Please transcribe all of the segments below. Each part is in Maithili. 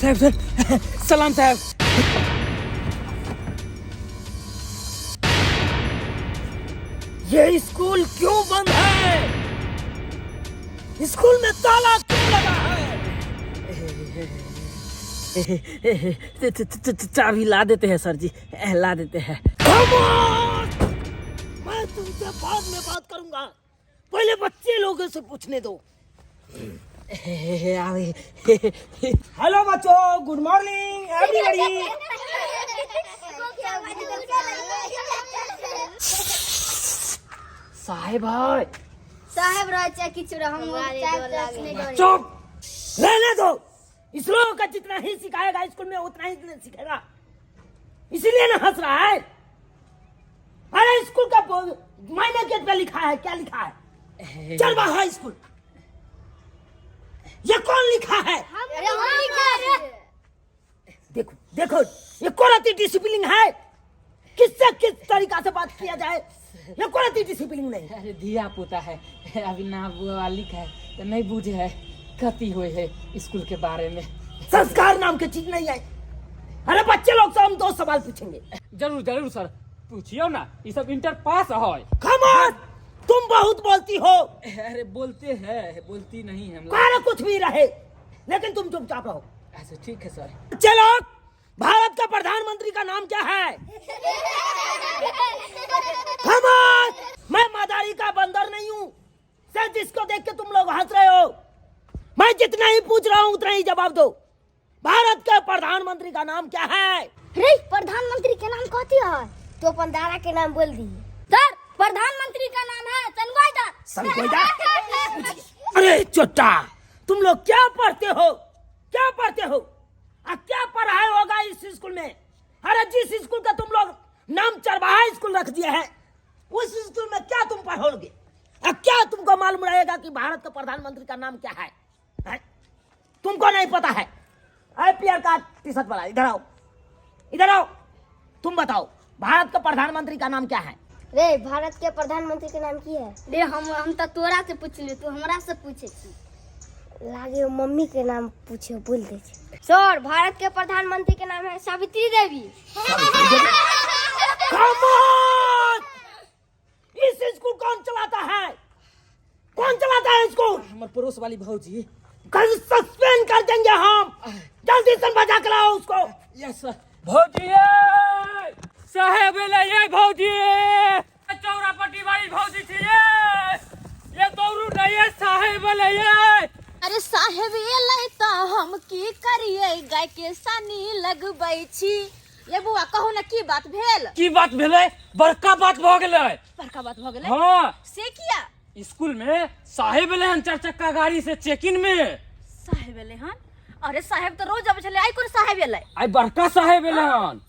साहब, सर सलाम साहब। ये स्कूल क्यों बंद है? स्कूल में ताला क्यों लगा है? चाबी ला देते हैं सर जी, ला देते हैं। Come on! मैं तुमसे बाद में बात करूंगा, पहले बच्चे लोगों से पूछने दो। हेलो बच्चों, गुड मॉर्निंग एवरीबॉडी। साहेब है। साहेब रह चाहे किछु रह, हम साहेब से नहि डरै। चुप रहने दो। इस लोगों का जितना ही सिखाएगा स्कूल में उतना ही सीखेगा, इसीलिए ना हंस रहा है। अरे स्कूल का मायने गेट पे लिखा है, क्या लिखा है? चल बाहर स्कूल। ये कौन लिखा है? अरे हम लिखा है। देखो देखो, ये कौन डिसिप्लिन है? किससे किस तरीका से बात किया जाए, ये कौन डिसिप्लिन नहीं। अरे धिया पुता है, अभी ना लिख है तो नहीं बूझे है कति हुए है स्कूल के बारे में। संस्कार नाम की चीज नहीं है। अरे बच्चे लोग से हम दो सवाल पूछेंगे। जरूर जरूर सर, पूछियो ना, ये सब इंटर पास है। कम ऑन, तुम बहुत बोलती हो। अरे बोलते हैं, बोलती नहीं है हम लोग। काहे कुछ भी रहे, लेकिन तुम चुपचाप रहो। अच्छा ठीक है सर। चलो, भारत का प्रधानमंत्री का नाम क्या है? कम ऑन, मैं मदारी का बंदर नहीं हूँ सर, जिसको देख के तुम लोग हंस रहे हो। मैं जितना ही पूछ रहा हूँ उतना ही जवाब दो। भारत के प्रधानमंत्री का नाम क्या है? रे प्रधानमंत्री के नाम कथी है? तो अपन दादा के नाम बोल दी। सर प्रधानमंत्री का नाम है सनगोइदा। सनगोइदा? अरे चोटा, तुम लोग क्या पढ़ते हो, क्या पढ़ते हो? आ क्या पढ़ाई होगा इस स्कूल में? अरे जिस स्कूल का तुम लोग नाम चरवाहा स्कूल रख दिया है, उस स्कूल में क्या तुम पढ़ोगे? आ क्या तुमको मालूम रहेगा कि भारत के प्रधानमंत्री का नाम क्या है, है? तुमको नहीं पता है। अरे पियर का टी शर्ट वाला, इधर आओ, इधर आओ। तुम बताओ भारत के प्रधानमंत्री का नाम क्या है? रे भारत के प्रधानमंत्री के नाम की है? रे हम तो तोरा से पूछली, तू हमरा से पूछे छी। लागे मम्मी के नाम पूछे बोल दे छी। सर भारत के प्रधानमंत्री के नाम है सावित्री देवी। Come on! इस स्कूल कौन चलाता है? कौन चलाता है स्कूल? हमर पड़ोस वाली भौजी। कल सस्पेंड कर देंगे हम। जल्दी से बजा के लाओ उसको। Yes sir. भौजी साहेब एलै ये भौजी, चौरा पट्टी वाली भौजी छी ये, ये दौड़ू नहीं ये साहेब एलै ये। अरे साहेब एलै त हम की करियै, गाय के सानी लगबै छी। ये बुआ कहू ना की बात भेल? की बात भेलै? बड़का बात भऽ गेलै। बड़का बात भऽ गेलै? हाँ। से किया? स्कूल में साहेब एलै हन चार चक्का गाड़ी से चेकिंग में। साहेब एलै हन? अरे साहेब तऽ रोज अबै छलै, आइ कोन साहेब एलै? आइ बड़का साहेब एलै हन।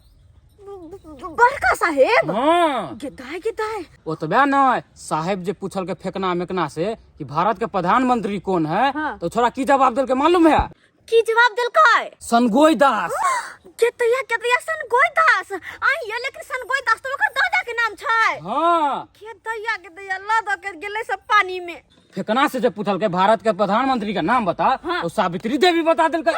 बड़का साहेब? हाँ। गे दाय गे दाय। ओतबे नहि, साहेब जे पूछलकै फेकना मेकना से कि भारत के प्रधानमंत्री कौन है, हाँ। तो छोरा की जवाब देलकै मालूम है? की जवाब देलकै? सनगोई दास। केतैया केतैया सनगोई दास? आई ये लेकिन सनगोई दास तो ओकर दादा के नाम छै। हाँ। केतैया केतैया ल द के गेलै सब पानी में। फेकना से जब पूछलकै भारत के प्रधानमंत्री का नाम बता, हाँ। तो सावित्री देवी बता देलकै।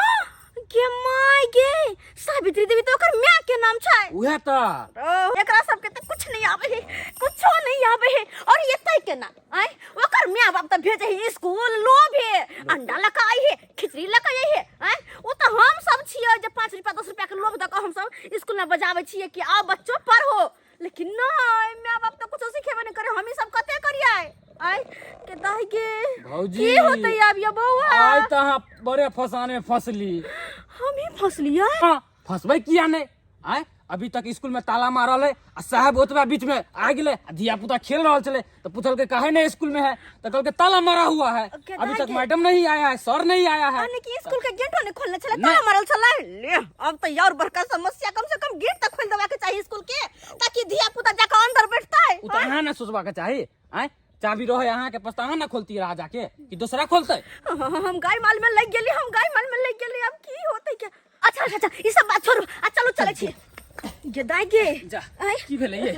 के my गे, सावित्री देवी तो ओकर my के नाम छै। उहे त ओ, एकरा सबके त कुछ नहीं आवे है, कुछो नहीं आवे है। और ये तय के ना आय, ओकर my बाप त भेजे है स्कूल, लोभ है, अंडा लका आई है, खिचड़ी लका आई है। आय ओ त हम सब छियै जे 5 रुपया 10 रुपया के लोभ द के हम सब स्कूल में बजावे छियै कि आओ बच्चो पढ़ो, लेकिन नहीं my बाप त कुछो सिखेबे नहीं करे, हम ही सब कते करियै। आय के दाई गे भौजी। की होतै आब ये बौआ? आय त अहाँ बड़े फसाने में फसली। हम ही फसलियै? हाँ, फसबै किया नहीं? आय अभी तक स्कूल में ताला मारल है आ साहब ओतबा बीच में आ गेलै आ धिया पुता खेल रहल छलै तो पूछलकै काहे नहीं स्कूल में है, तो कहलकै ताला मारा हुआ है, के अभी तक दाई मैडम नहीं आया है, सर नहीं आया है। यानी कि स्कूल के गेटो नहीं खोलने छलै, नहीं। ताला मारल छलै। ले अब तो और बड़का समस्या, कम से कम गेट तक खोल देवा के चाहिए स्कूल के, ताकि धिया पुता जाके अंदर बैठतै। उ तो अहाँ ना सोचबा के चाही, आय चाबी रहे अहाँ के पास त अहाँ ना खोलती रहा जाके कि दोसरा खोलते? हम गाय माल में लग गेली, हम गाय माल में लग गेली, अब की होतै के? अच्छा अच्छा अच्छा, ई सब बात छोड़ू आ चलू चलै छी। गे दाई गे। जा। आय। की भेलै ये?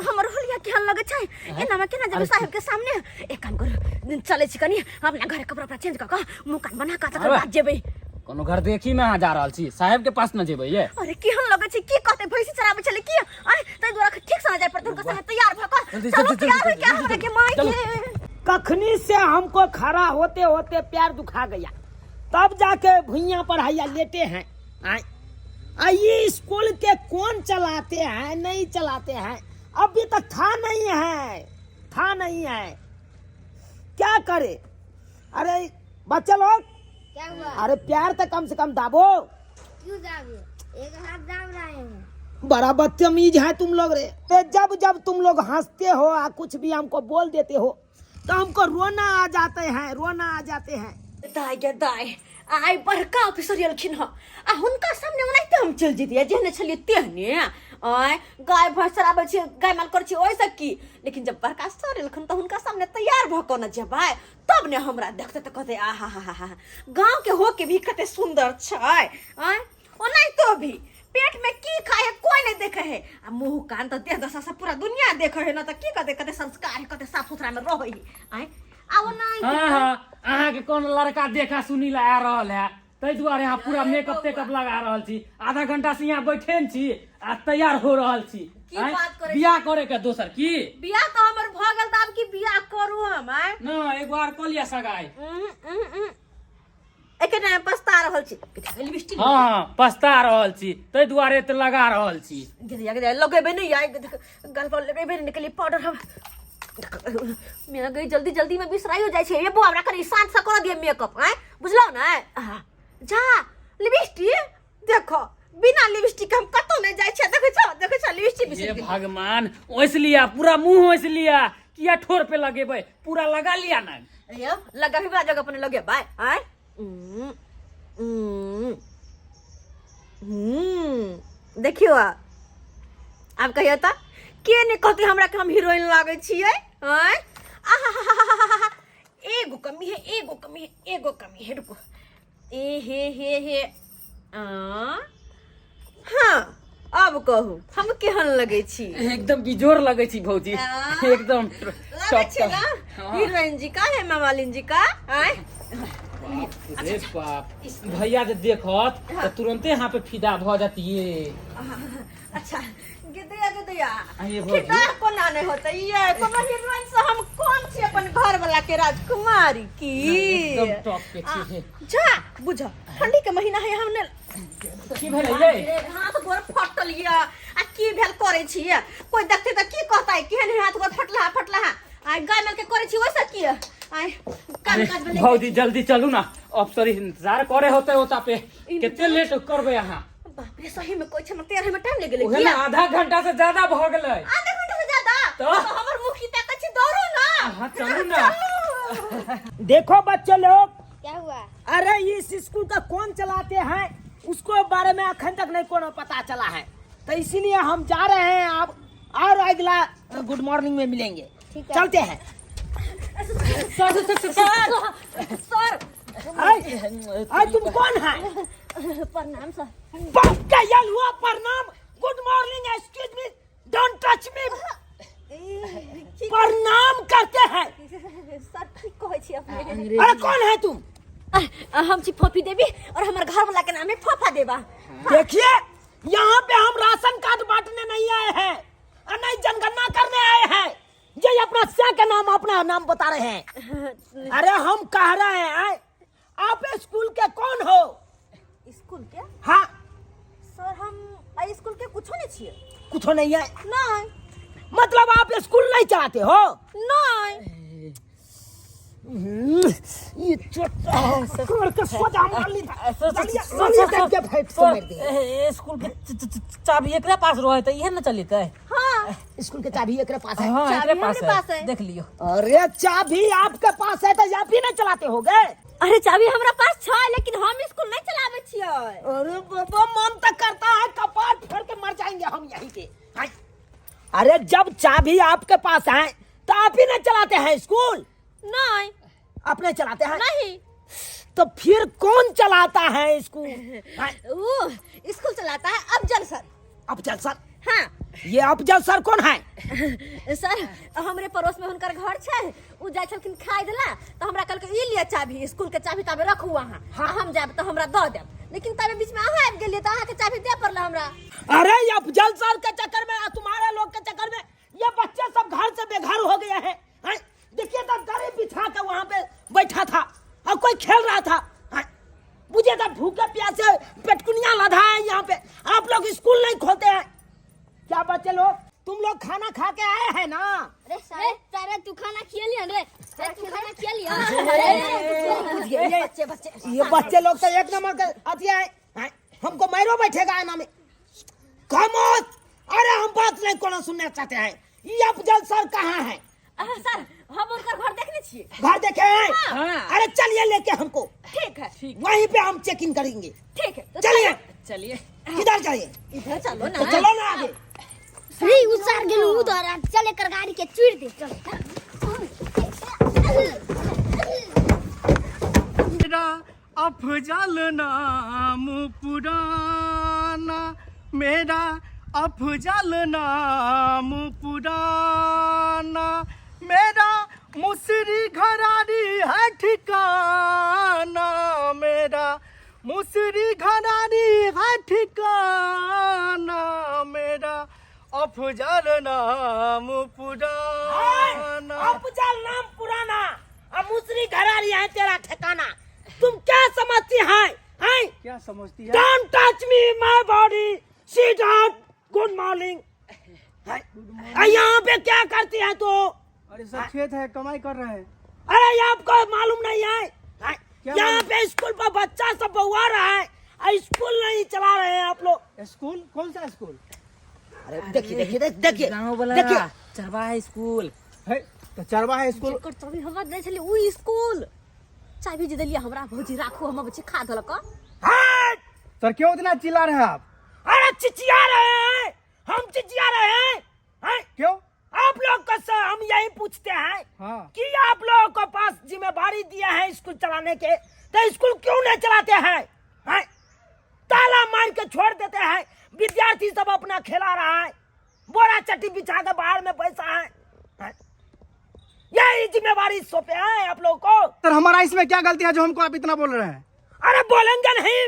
हमर होलिया केहन लगै छै? एना में केना जेबै साहेब के सामने? एक काम करू, चलै छी कनी अपना घर कपड़ा उपड़ा चेंज कऽ कऽ मुँह कान बना कऽ तकर अरे। बाद जेबै। कोनो घर देखी में अहाँ जा रहल छी, साहेब के पास न जेबै ये। अरे केहन लगै छै, की कहते, भैंसी चराबै छलै की? आय ताहि दुआरे ठीक से जाय पड़तै हुनका संगे तैयार भऽ कऽ। जल्दी, चलू जल्दी, तैयार जल्दी, होइके जल्दी, हमरा के माय चलू। के। कखनी से हमको खड़ा होते होते पैर दुखा गया, तब जाके भुइया पर हैया लेटे हैं। आय आ ये स्कूल के कौन चलाते हैं, नहीं चलाते हैं, अभी तक था नहीं है, था नहीं है, क्या करे। अरे बच्चे लोग, क्या हुआ? अरे प्यार तो कम से कम दाबो। क्यों दाबे? एक हाथ दाब रहे हैं। बड़ा बदतमीज है तुम लोग रे। ते जब जब तुम लोग हंसते हो आ कुछ भी हमको बोल देते हो तो हमको रोना आ जाते हैं, रोना आ जाते हैं। दाय गे दाय, आइ बड़का ऑफिसर एलखिन हँ आ हुनका सामने ओनाहिते हम चलि जैतियै, जेहने छलियै तेहने। आँय गाय भैंस चराबै छियै, गाय माल करै छियै, ओहिसँ की, लेकिन जब बड़का सर एलखिन तऽ हुनका सामने तैयार भऽ कऽ ने जेबै तब ने हमरा देखतै तऽ कहतै आहा हा हा हा, गाँव के हो के भी कते सुन्दर छै। आँय ओनाहितो भी पेट में की खाए है कोई नहीं देखे है, आ मुँह कान तऽ देह दशा सब पूरा दुनिया देखे है न, तऽ की कहतै कते संस्कार है, कते साफ सुथरा में रहै है। आँय आ ओनाहिते हाँ हाँ, अहाँके कोन लड़का देखा सुनी ला आ रहल है, ताहि दुआरे अहाँ पूरा मेकअप तेकअप लगा रहल छी। आधा घंटा से यहाँ बैठे छी आ तैयार हो रहल छी। की आँय? बात करै छी? बियाह करे के दोसर की बियाह तऽ हमर भऽ गेल, तऽ आब की बियाह करू हम? आँय न एक बार कऽ लिअ सगाई। उहुं, उहुं, उहुं। एके टाइम पछता रहल छी। लिपस्टिक हाँ हाँ, पछता रहल छी ताहि दुआरे तऽ लगा रहल छी। गिरिया गिरिया लगेबे नहीं आइ गल पर लगेबे नहीं निकली पाउडर हम मेरा गई जल्दी जल्दी में बिसराइयो जाइ छै। ये बुआ हमरा कनी शांत से कर दिए मेकअप। आय बुझलौ ने? आहा, जा लिपस्टिक देखो, बिना लिपस्टिक के हम कतौ नहीं जाइ छै। देखै छौ, देखै छौ लिपस्टिक हे बिसरि गेली। भगवान, ओसि लिया पूरा मुंह, ओसि लिया किया ठोर पे लगेबै, पूरा लगा लिया ना। ये लगाबी वाला जगह पर लगेबै। आय देखियौ आब कहियौ तऽ के नहि कहतै हमरा के हम हीरोइन लागै छियै? आँय आहाहाहाहा, एगो कमी है, एगो कमी है, एगो कमी है, रुको। ए हे हे हे आ हाँ अब कहू हम केहन लगै छी? एकदम बिजोर लगै छी भौजी। आ? एकदम लगै छी ना हीरोइन जी का है मामालिन जी का? आँय रे बाप, भैया जे देखत तऽ तुरंते यहाँ पे फिदा भऽ जातिये। अच्छा गिदिया गिदिया आइए भौजी। फिदा कोना नहि होतै? ये कोनो हीरोइन से हम कम छी अपन घर वाला के राजकुमारी की? एकदम टॉप के छी। जा बुझ, ठंडी के महीना है, हम ने की भेलै ये? हाथ गोर फटल ये आ की भेल करै छी? कोई देखते तऽ की कहतै, केहन हाथ गोर फटला फटला। आइ गाय माल के करै छी ओइसे की? आइ काम अरे, काज में भौजी जल्दी चलू ना, अफसर इंतजार करे होते होता पे, कते लेट करबै अहाँ? बाप रे, सही में कोई छै तेरह में टाइम लग गेलै। उहे ना, आधा घंटा से ज्यादा भऽ गेलै। आधा घंटा से ज्यादा? तऽ? तो हमर मुख की ताकत छी, दौड़ू ना। हाँ चलू ना। देखो बच्चे लोग, क्या हुआ? अरे इस स्कूल का कौन चलाते हैं उसको बारे में अखन तक नहीं कोनो पता चला है, तो इसीलिए हम जा रहे हैं अब और अगला गुड मॉर्निंग में मिलेंगे। ठीक है। चलते हैं। Sir sir sir sir sir I, आय तुम कौन है? प्रणाम सर। बाप का यल हुआ प्रणाम। Good morning, excuse me, don't touch me. प्रणाम करते हैं। सर ठीक कहै छी अपने। अरे कौन है तुम? हम छी फोफी देवी और हमर घर वाला के नाम है फोफा देवा। देखिए यहाँ पे हम राशन कार्ड बांटने नहीं आए हैं और नहीं जनगणना करने आए हैं। ये अपना क्या के नाम अपना नाम बता रहे हैं। अरे हम कह रहे हैं आप स्कूल के कौन हो? स्कूल के? हाँ। सर हम एहि स्कूल के कुछो नहीं छियै। कुछो नहीं है? नहीं। मतलब आप स्कूल नहीं चलाते हो? नहीं। ये छोड़ के सोच हम मार ली था। ललिया के फेंक से मार दे। स्कूल के चाबी एकरे पास रहे त इहे न चलेतै। हाँ स्कूल के चाबी एकरे पास है। हाँ चाबी एकरे हमरे पास पास है, है। देख लियो। अरे चाबी आपके पास है तो आप ही नहीं चलाते हो गए? अरे चाबी हमरा पास छै लेकिन हम स्कूल नहीं चलाबै छियै। अरे बाबा मन तो करता है कपाट फोड़ के मर जाएंगे हम यहीं पे। हाय। अरे जब चाबी आपके पास है तो आप ही नहीं चलाते हैं स्कूल? नहीं। अपने चलाते हैं? नहीं। तो फिर कौन चलाता है स्कूल? हाय। वो स्कूल चलाता है अफजल सर। अफजल सर? हाँ। ये अफजल सर कौन है? सर हमरे पड़ोस में हुनकर घर छै, उ जाइ छलखिन खाय देला तऽ हमरा कहलकै ई लिअ चाभी, स्कूल के चाभी ताबे रखू अहाँ, आ हम जायब तऽ हमरा दऽ देब। लेकिन ताबे बीच में अहाँ आबि गेलियै तऽ अहाँके चाभी दे पड़ल हमरा। अरे ये अफजल सर के चक्कर में, तुम्हारे लोग के चक्कर में ये बच्चे सब घर से बेघर हो गए हैं, हैं? देखिए तो दरी बिछा के वहाँ पे बैठा था और कोई खेल रहा था, हैं? मुझे तो भूखे प्यासे पेटकुनिया लधा है यहाँ पे। आप लोग स्कूल नहीं खोलते हैं क्या बच्चे लोग? तुम लोग खाना खा के आए हैं ना? अरे सारे सारे तू खाना खिया लिया रे, अरे तू खाना खिया लिया। ये बच्चे बच्चे ये बच्चे लोग तो एक नंबर के अथी है, हैं? हमको मारो बैठेगा ना में। खामोश! अरे हम बात नहीं कोनो सुनना चाहते हैं। ये अफजल सर कहाँ है? अहाँ सर हम हुनकर घर देखने छियै। घर देखे हैं? हाँ। अरे चलिए लेके हमको। ठीक है। वहीं पे हम चेक इन करेंगे। ठीक है, तो चलिए। चलिए। किधर जाइए? इधर चलो ना। तो चलो ना आगे। रे उसार गेलू उधर, आ चल एकर गाड़ी के चीर दे, चल। मेरा अफजल नाम पुराना, मेरा अफजल नाम पुराना, मेरा मुसरी घरारी है ठिकाना, मेरा मुसरी घरारी है ठिकाना, मेरा अफजल नाम पुराना। अफजल नाम पुराना और मुसरी घरारी है तेरा ठिकाना। तुम क्या समझती हैं, हैं? क्या समझती है? Don't touch me, my body. Sit down. Good morning. यहाँ पे क्या करती है तू? अरे सब खेत है, कमाई कर रहे हैं। अरे ये आपको मालूम नहीं है, हैं? क्या यहाँ मालूम? पे स्कूल पर बच्चा सब बउआ रहा है और स्कूल नहीं चला रहे हैं आप लोग। स्कूल? कौन सा स्कूल? अरे देखिए, देखिए, देखिए, गाँव वाला देखिए। चरवाहा स्कूल है तो चरवाहा स्कूल। जेकर चाभी हमरा दै छलै उ स्कूल चाभी जे देलियै हमरा, भौजी राखू, हम बच्चे खा देलक। हट! सर क्यों इतना चिल्ला रहे हैं आप? अरे चिचिया रहे हैं हम, चिचिया रहे हैं, हैं? क्यों? आप लोग को सर हम यही पूछते हैं हाँ। कि आप लोगों को पास जिम्मेदारी दिया है स्कूल चलाने के, तो स्कूल क्यों नहीं चलाते हैं, हैं? ताला मार के छोड़ देते हैं, विद्यार्थी सब अपना खेला रहा है, बोरा चट्टी बिछा के बाहर में बैठा है, हैं? यही जिम्मेदारी सौंपे हैं आप लोगों को। सर हमारा इसमें क्या गलती है जो हमको आप इतना बोल रहे हैं? अरे बोलेंगे नहीं,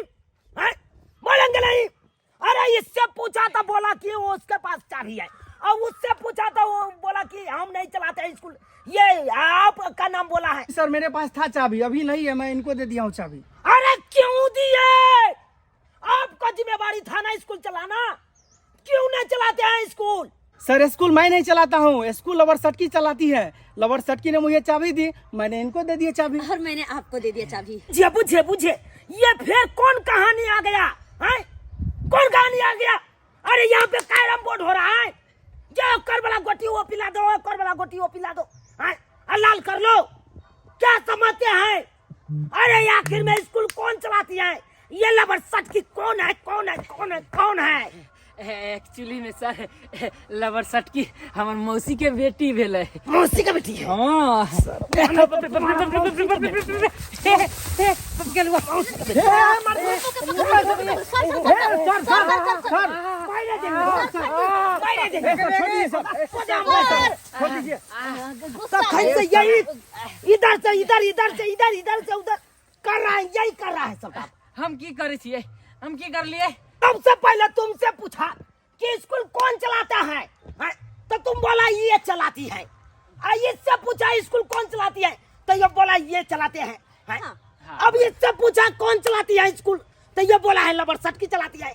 हैं? बोलेंगे नहीं। अरे इससे पूछा तो बोला कि वो उसके पास चाबी है, और उससे पूछा तो वो बोला कि हम नहीं चलाते हैं स्कूल, ये आपका नाम बोला है। सर मेरे पास था चाबी, अभी नहीं है, मैं इनको दे दिया हूँ चाबी। अरे क्यों दिए? आपका जिम्मेदारी था ना स्कूल चलाना, क्यों नहीं चलाते हैं स्कूल? सर स्कूल मैं नहीं चलाता हूँ, स्कूल लवर सटकी चलाती है। लवर सटकी ने मुझे चाबी दी, मैंने इनको दे दिया चाबी। और मैंने आपको दे दिया चाबी। बुझे बुझे बुझे, ये फिर कौन कहानी आ गया है? कौन कहानी आ गया? अरे यहाँ पे कैरम बोर्ड हो रहा है, जो कर वाला गोटी वो पिला दो, कर वाला गोटी वो पिला दो, हैं? लाल कर लो, क्या समझते हैं? अरे आखिर में स्कूल कौन चलाती है? ये लवर सटकी कौन है, कौन है, कौन है, कौन है? एक्चुअली में सर लवर सटकी हमर मौसी के बेटी भेलै। मौसी के बेटी है? हाँ। तखन से यही इधर से इधर, इधर से इधर, इधर से उधर कर रहा है, यही कर रहा है सब काम। हम की करै छियै, हम की करलियै? सबसे पहले तुमसे पूछा कि स्कूल कौन चलाता है, हैं? तो तुम बोला ये चलाती है। आ इससे पूछा स्कूल कौन चलाती है, तो ये बोला ये चलाते हैं, हैं? अब इससे पूछा कौन चलाती है स्कूल, तो ये बोला है लबर सटकी चलाती है।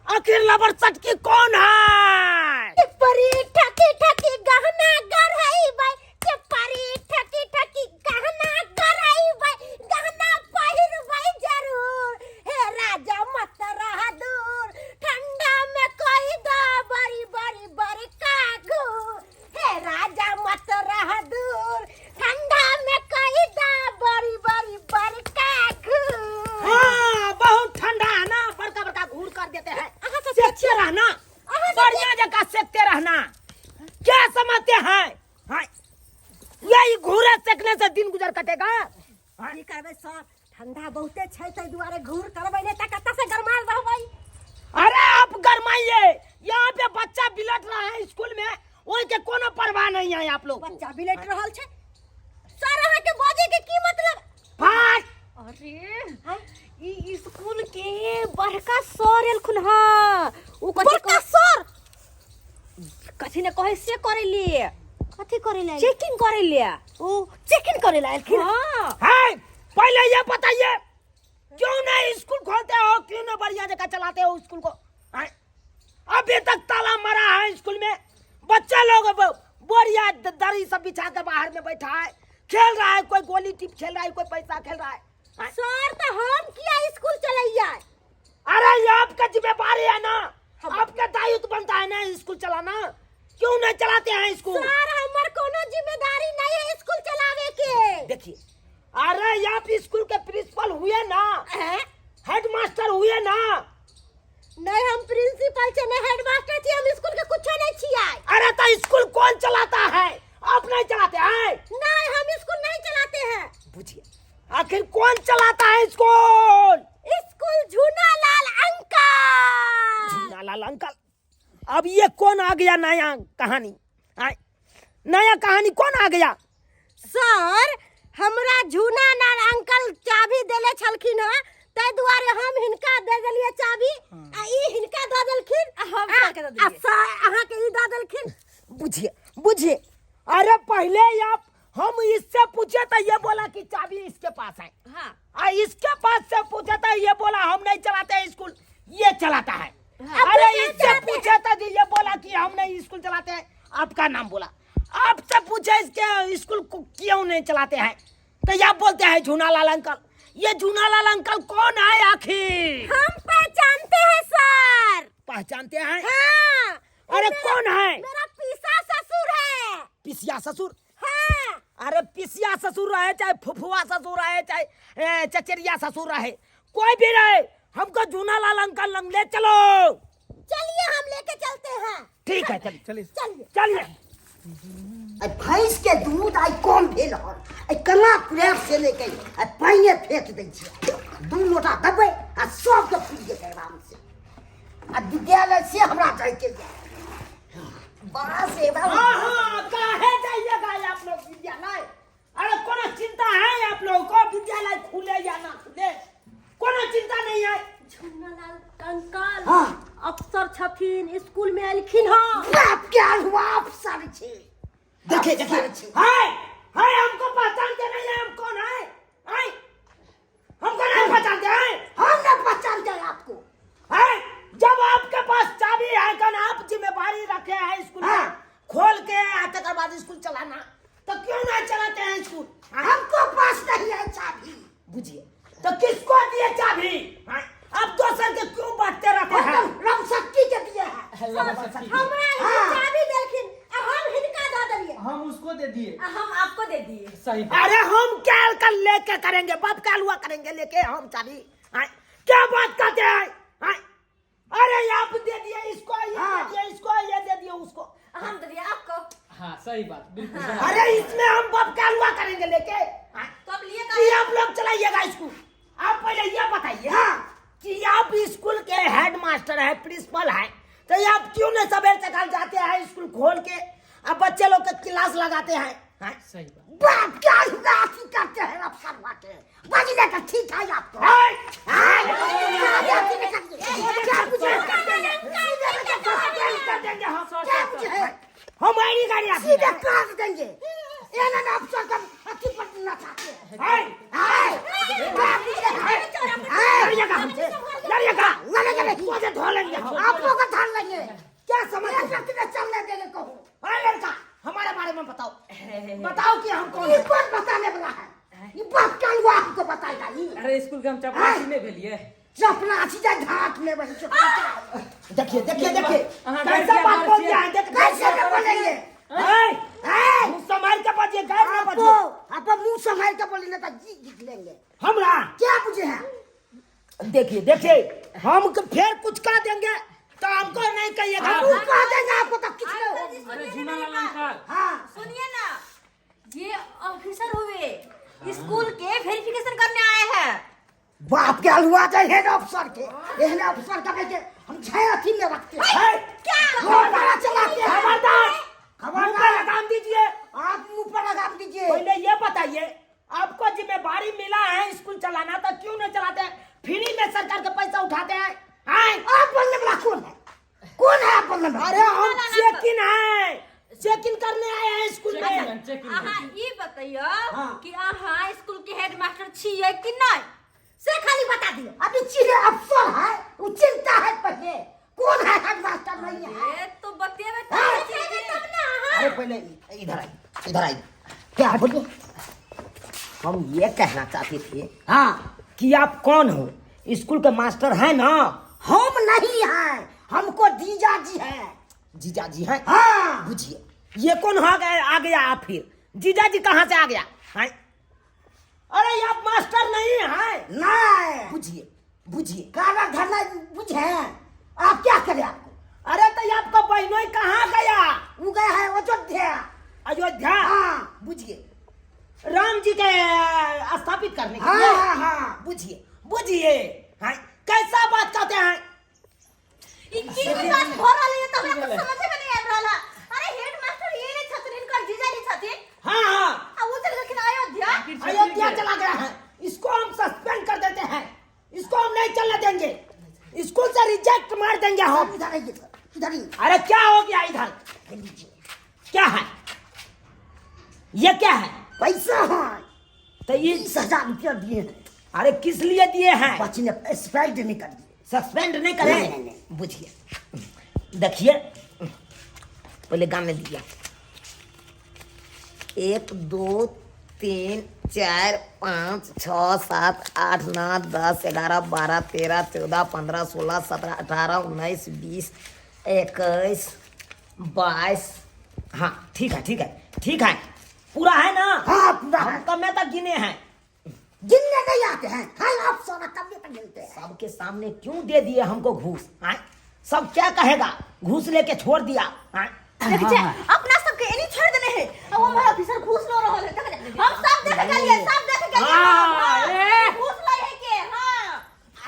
आखिर लबर सटकी कौन है? परी ठकी ठकी गहना गढ़ाई बाई, परी ठकी ठकी गहना गढ़ाई बाई, गहना पहिरबै जरूर, हे राजा मत रह दूर, ठंडा में कोई दो बड़ी बड़ी बड़का घूर, हे राजा मत रह दूर, ठंडा में कोई दो बड़ी बड़ी बड़का घूर। हाँ, बहुत ठंडा है ना, बड़का बड़का घूर कर देते हैं। सेकते रहना, बढ़िया जगह सेकते रहना। क्या समझते हैं? हाँ, यही घूरे सेकने से दिन गुजर कटेगा। हाँ? की करबै सर, ठंडा बहुते छै, ताहि दुआरे घूर करबै नहि तऽ कतऽ से गरमाल रहबै। अरे आप गरमाइए, यहाँ पे बच्चा बिलट रहा है स्कूल में, वही के कोनो नहीं है आप लोग को। बच्चा बिलट रहल छै। सर, अहाँ के बजे के की मतलब? फाट। अरे, ई स्कूल के बड़का सर एलखुन हँ। उ कथी? बड़का सर कथी ने कहे से करे लिए। कथी करे ले? चेकिंग करे लिए। ओ चेकिंग करे ला एलखिन। हाँ। है, पहले ये बताइए, क्यों नहीं स्कूल खोलते हो? क्यों नहीं बढ़िया जगह चलाते हो स्कूल को? हैं? अभी तक ताला मारा है स्कूल में। बच्चा लोग अब बोरिया दरी सब बिछा कर बाहर में बैठा है, खेल रहा है। कोई गोली टिप खेल रहा है, कोई पैसा खेल रहा है, हैं? सर, तो हम किया स्कूल चलैया? अरे, ये आपका जिम्मेदारी है ना, आपका दायित्व बनता है ना स्कूल चलाना। क्यों नहीं चलाते हैं स्कूल? सर, हमर कोनो जिम्मेदारी नहीं है स्कूल चलावे के। देखिए, अरे आप स्कूल के प्रिंसिपल हुए ना? हैं? हेड मास्टर हुए ना? नहीं, हम प्रिंसिपल छे, नहीं हेडमास्टर छी। हम स्कूल के कुछो नहीं छियै। अरे, तो स्कूल कौन चलाता है? आप नहीं चलाते हैं? नहीं, हम स्कूल नहीं चलाते हैं। पूछिए, आखिर कौन चलाता है स्कूल? स्कूल झूना लाल अंकल। झूनालाल अंकल? अब ये कौन आ गया नया कहानी? आय, नया कहानी कौन आ गया? सर, हमरा झूना लाल अंकल चाबी देले छलखिन हँ, ताहि दुआरे हम हिनका दे देलियै चाबी आ ई हिनका दऽ देलखिन। आ हम सर के दऽ आ देलियै। सर अहाँके ई दऽ देलखिन। बुझिए बुझिए, अरे पहले आप हम इससे पूछे तो ये बोला कि चाबी इसके पास है। हाँ। आ इसके पास से पूछे तो ये बोला हम नहीं चलाते हैं स्कूल, ये चलाता है। अब अरे, क्या इससे चलाते हैं? पूछे तो ये बोला कि हम नहीं स्कूल चलाते हैं, आपका नाम बोला। आपसे पूछे इसके स्कूल को क्यों नहीं चलाते हैं, तो ये बोलते हैं झूनालाल अंकल। ये झूनालाल अंकल कौन है आखिर? हम पहचानते हैं सर। पहचानते हैं? हाँ। अरे, कौन है? मेरा पीसा ससुर है। पिसिया ससुर? हाँ। अरे, पिसिया ससुर रहे, चाहे फुफुआ ससुर रहे, चाहे चचेरिया ससुर रहे, कोई भी रहे, हमको झूनालाल अंकल लंग ले चलो। चलिए, हम लेके चलते हैं। ठीक है, चलिए। चलिए। चलिए। चलिए। आ भैंस के दूध आइ कम भेल हन। आ केना कुड़ैर से लेके आ पानिए फेंक दै छियै। दू लोटा देबै आ सबके फूटि जेतै आराम से। आ विद्यालय से हमरा जाइके यऽ बस एकदम। हाँ हाँ, काहे जाइएगा आप लोग विद्यालय? अरे, कोनो चिंता है आप लोगों को विद्यालय खुले या ना खुले? कोनो चिंता नहीं है? झुन्नालाल अंकल हाँ। अफसर छथिन, स्कूल में एलखिन हँ। बाप के हुआ अफसर छै। देखिए देखिए, हाय हाय, हमको पहचानते नहीं है हम कौन है? हाय, हमको नहीं पहचानते हैं? हम नहीं पहचानते हैं आपको। है, जब आपके पास चाबी है कन, आप जिम्मेदारी रखे हैं स्कूल में खोल के आ तकर बाद स्कूल चलाना, तो क्यों नहीं चलाते हैं स्कूल? हाँ? हमको पास नहीं है चाबी। बुझिए, तो किसको दिए चाबी? हाँ? आप दोसर के क्यों बांटते रहते हैं? रमशक्ति के दिए है। हमरा ही चाबी देलखिन आ हम हिनका दऽ देलियै। हम उसको दे दिए। आ हम आपको दे दिए। सही। अरे, हम क्या कल लेके करेंगे? बाप का हलवा करेंगे लेके हम चाबी? हाँ? क्या बात करते हैं? हाँ? अरे, आप दे दिए इसको, ये दे दिए इसको, ये दे दिए उसको। हम दे दिए आपको। हाँ, सही बात, बिल्कुल। अरे, इसमें हम बाप का हलवा करेंगे लेके? हाँ? तो अब लिए। कि आप लोग चलाइएगा स्कूल? आप पहले ये बताइए कि आप स्कूल के हेड मास्टर है, प्रिंसिपल है, तो ये आप क्यों नहीं सवेर सकाल जाते हैं स्कूल खोल के अब बच्चे लोग के क्लास लगाते हैं? हाँ? सही बात। बाप के हुआ अथी करते हैं अफसर बाटे बजने का। ठीक है आपको। है? क्या बुझे? कर देंगे हम। क्या बुझे? हमारी गाड़ी आप सीधे काट देंगे। ये ना अफसर का अथी पर नचाते हैं। है? हाय, क्या बुझे है? लड़िएगा हमसे, लड़िएगा? लड़ेंगे नहीं। मुझे धो लेंगे हम। आप लोग का धर लेंगे। क्या समझ एक रत्ती में चलने देंगे कहूँ। अरे लड़का, हमारे बारे में बताओ, बताओ कि हम कौन ये हैं? कौन बताने वाला है? ये बाप का हुआ हमको बताएगा ये? अरे, स्कूल के हम चपरासी नहीं भेलिए। चपरासी जाए घाट में, वही चपरासी। देखिए देखिए देखिए, अहाँ कैसा गार्जियन बात बोल दिया है, देख। कैसे न बोलेंगे? है? हैं? मुंह संभाल के बजिए, गैर ना आपको बजिए। आपको मुंह संभाल के बोलेंगे तो जी जीत लेंगे। हमरा क्या बुझे है? देखिए देखिए, हम फिर कुछ कह देंगे तो हमको नहीं कहिएगा। हम कह देंगे आपको तो किस नहीं होगा। अरे झूनालाल अंकल। हाँ। सुनिए ना, ये ऑफिसर हुए, स्कूल के वेरिफिकेशन करने आए हैं। बाप के हलवा जाए हेड अफसर के। एहन अफसर के के हम छह अथी में रखते हैं। है? क्या घोड़ा चलाते हैं। खबरदार, खबरदार। मुंह पे लगाम दीजिए। नंबर। अरे हम चेक इन है, चेक इन करने आए हैं स्कूल में। Check in. अहाँ ई बतैयो हाँ। कि अहाँ स्कूल के हेडमास्टर छियै कि नहि, से खाली बता दियो। अभी चीजे अफसर है, वो चिंता है पहले कौन है हेडमास्टर नहीं है। ए तो बतेबे हाँ। तब बतेबे तब ना अहाँ। अरे पहले इधर आई, इधर आई, क्या बोलिए? हम ये कहना चाहते थे हाँ कि आप कौन हो? स्कूल के मास्टर हैं ना? हम नहीं हैं, हमको जीजा जी है। जीजा जी हैं? हाँ। बुझिए ये कौन हो गया, आ गया आप फिर जीजा जी कहाँ से आ गया हैं? अरे आप मास्टर नहीं हैं। नहीं। बुझिए बुझिए, काला धरना बुझे आप क्या करें आपको? अरे तो ये आपका बहनोई कहाँ गया? वो गया है अयोध्या। अयोध्या? हाँ। बुझिए राम जी के स्थापित करने के हाँ, लिए। हाँ, हाँ। बुझिए बुझिए, हाँ, कैसा बात कहते हैं? ई की बात भ रहल है त हमरा कुछ समझे में नहीं आबि रहल है। अरे हेडमास्टर ये नहीं छथिन, हिनकर जीजा जी छथिन। हाँ हाँ। आ वो चल गेलखिन अयोध्या। अयोध्या चला गया है, इसको हम सस्पेंड कर देते हैं, इसको हम नहीं चलने देंगे, स्कूल से रिजेक्ट मार देंगे हम। इधर आइए, इधर आइए। अरे क्या हो गया इधर? क्या है ये, क्या है? पैसा है। तो ये 20,000 रुपया दिए हैं। अरे किस लिए दिए हैं? बच्चे ने सस्पेंड नहीं कर दिए। सस्पेंड नहीं करे? नहीं, नहीं, नहीं। बुझिए देखिए पहले गाने दिया 1 2 3 4 5 6 7 8 9 10 11 12 13 14 15 16 17 18 19 20 21 22। हाँ ठीक है ठीक है ठीक है, पूरा है ना? हाँ पूरा है। हम कमे तक गिने हैं। गिनने नहीं आते हैं, हाँ आप सारा कमे तक गिनते हैं। सबके सामने क्यों दे दिए हमको घूस? हाँ? सब क्या कहेगा, घूस लेके छोड़ दिया। हाँ? देखै छै अपना सबके एनी छोड़ देने है, आ वो हमारा ऑफिसर घूस ल रहल है। देखै छै, हम सब देख गेलियै, सब देख गेलियै। हाँ, ए। घूस लै है के? हाँ।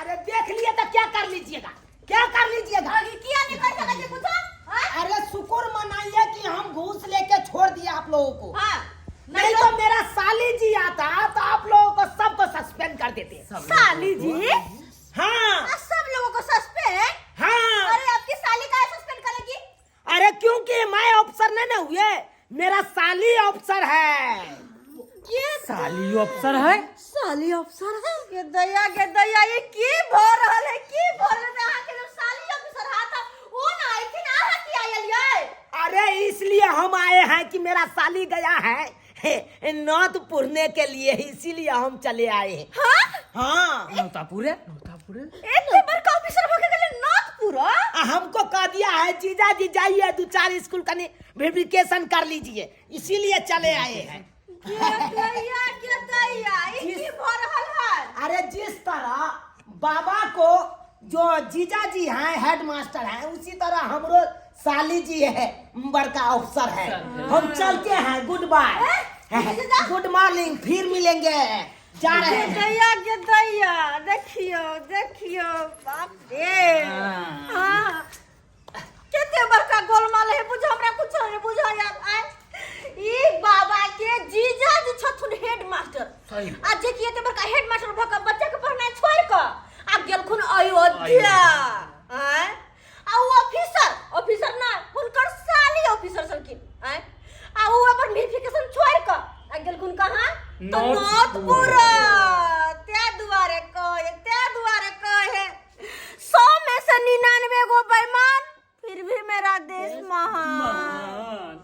अरे देख लिए तो क्या कर लीजिएगा, क्या कर लीजिएगा? आगे किया नहीं कर सकै छै कुछो? हाँ? अरे शुक्र मनाइए कि हम घूस लेके छोड़ दिया आप लोगों को। हाँ। नहीं तो मेरा साली जी आता तो आप लोगों को सबको सस्पेंड कर देते। साली जी? हाँ। आ, सब लोगों को सस्पेंड? हाँ। अरे आपकी साली का सस्पेंड करेगी? अरे क्योंकि मैं अफसर नहीं ना हुए, मेरा साली अफसर है। ये साली अफसर है? साली अफसर है? के दया के दया, ये की भ रहल है, की भ रहल है? अहाँ के जब साली अफसर हा त ओ ना आइथिन, अहाँ की आयल यै? अरे इसलिए हम आए हैं कि मेरा साली गया है नौत पुरने के लिए, इसीलिए हम चले आए हैं। हाँ? हाँ। नौतापुरे? नौतापुरे? एते बड़का ऑफिसर भ के गेलै नौतपुरा? हमको कह दिया है जीजा जी जाइए 2-4 स्कूल का वेरिफिकेशन कर लीजिए, इसीलिए चले आए हैं। के दया के दया, ई की भ रहल है? अरे जिस तरह बाबा को जो जीजा जी हैं हेडमास्टर हैं, उसी तरह हमरो साली जी है बड़का अफसर है। हम चलते हैं, गुड बाय, गुड मॉर्निंग, फिर मिलेंगे, जा रहे के हैं। दया के दया, देखियो देखियो बाप रे। हाँ केते बड़का गोलमाल है, बुझ हमरा कुछ नहीं बुझा यार। आय ई बाबा के जीजा जी छथुन हेडमास्टर, आ जे कि एते बड़का हेडमास्टर भ के बच्चा के पढ़नाइ छोड़ के आ गेलखुन अयोध्या। आय आ उ ऑफिसर, ऑफिसर ना हुनकर साली ऑफिसर छलखिन। आय आ उ अपन वेरिफिकेशन छोड़ के आ गेलखुन कहाँ? तो नौतपुर। ते दुआरे कहे, ते दुआरे कहे 100 में से 99 गो बेईमान, फिर भी मेरा देश महान।